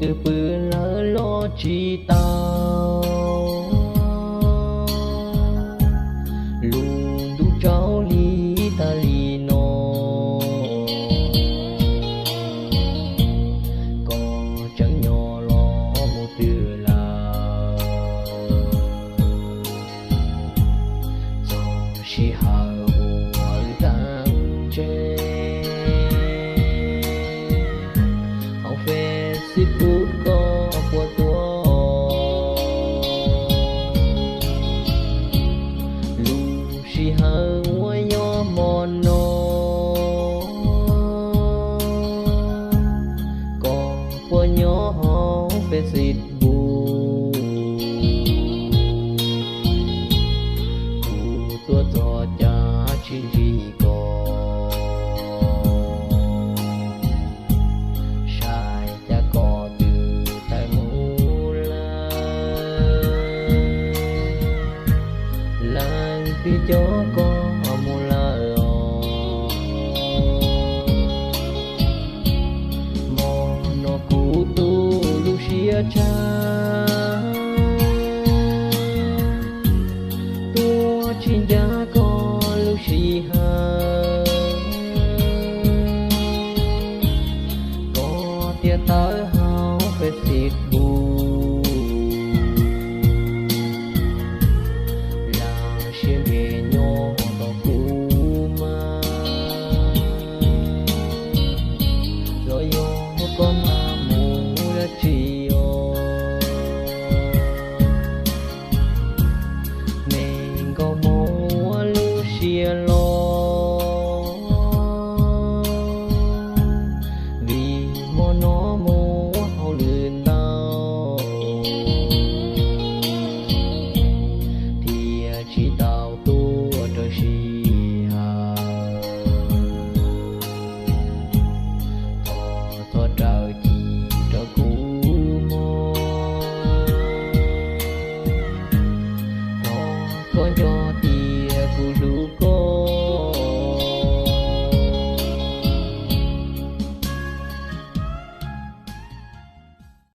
twb pw lawm los tsis tau, lub ntuj tsaus li tag li no, koj tseem nyob los mus twg lawm? Txog sij hawm uas wb tag tsev, hauv Facebook koj puas tuaj? Lub sij hawm uas nyob hmo no, koj puas nyob hauv Facebook? Kuv tuaj txog cas tsis ntsib koj, saib cas koj twb tawm mus lawm, leej twg coj koj mus lawm os. Hmo no kuv tu lub siab tshaj, tuaj tsis ncaj koj lub sij hawm, koj thiaj tawm hauv Facebook.